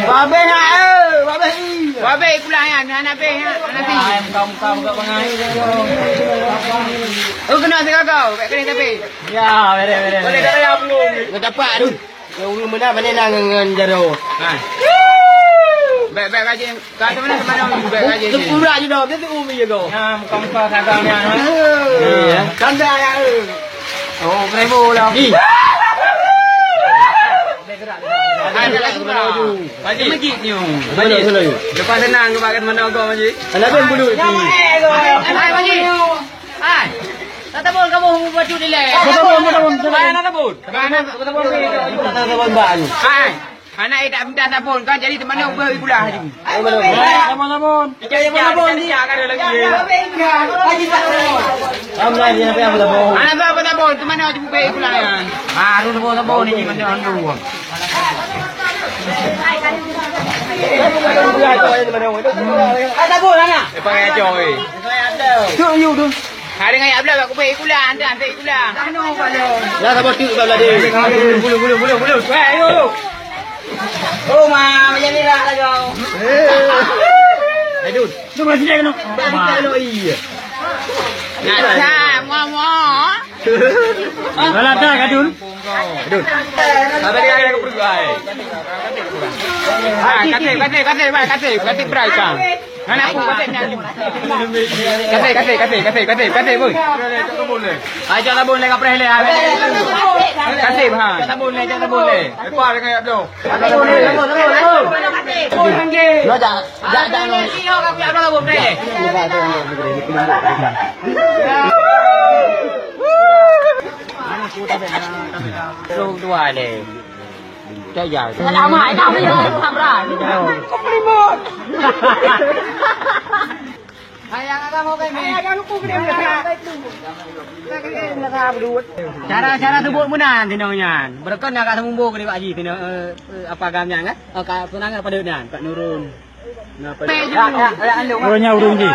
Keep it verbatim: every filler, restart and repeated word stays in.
Babeh ha, eh, babeh i. Babeh pulang ya, anak beh ya, anak beh. Ai, muka-muka buka bangai. Oh, kena segala kau, baik kena tapi. Ya, bere, bere. Boleh tak payah pun. Nggak dapat tu. Yang urus mana, mana nak ngan, ngan jaro. Ha. Baik, baik, rajin. Kata mana teman orang juga aja je. Pura je dah, dia tu umi je kau. Ya, muka-muka sagang ni, ha. Eh, kanda ya. Oh, seribu lah. Ih. Ada lagi pula. Majid. Majid ni. Majid. Lepas senang ke bak teman kau, Majid. Anak dia bulu. Hai, Majid. Hai. Tak tabun kamu baju ni leh. Tak tabun, tak tabun. Hai, anak tabun. Tak tabun, tak tabun, tak tabun. Hai. Anak eh tak minta sabun kan, jadi teman ubah ibulah je. Sabun, sabun. Ikan, ikan, ikan, ikan, ada lagi. Anak sabun, sabun, teman ubah ibulah ya. Harus sabun, sabun ni, macam tu. Sabun, anak. Dia pakai acong, eh. Tu, you tu. Hari raya belah aku baik pula, hantar baik pula. Lah, tak patut bab lari. Bulu, bulu, bulu, bulu. Weh, ayo, ayo. Oh, ma, macam ni lah, lah, jom. Aduh. Tu masih dia kena. Ma, lo iya. Nak tak, mua, mua. Kalau tak, Kadun. Aduh. Apa dia, dia pergi, ai. Ah, kata, kata, kata, kata, kata, kata, berai kang. Hana pun kasih nyan. Kasih, kasih, kasih, kasih, kasih, kasih, boy. Aja sabun leh kapreh leh. Kasih, ha. Sabun leh, sabun leh. Lepas dengan yak dong. Sabun leh. Lo jak, jak, jak, lo. Sabun leh. Cak jauh. Lama, eh, kami yang tak berani. Kau pelimut. Hai, yang agak mau kayak ni. Cara-cara sebut meunan sinoe nyan. Beureukan agak seumumbo keu Pak Haji sinoe, eh, eh, apa agam nyan kan? Oh, ka tunangan pada nyan, Pak Nurun. Nah, pada. Urangnya urung ji.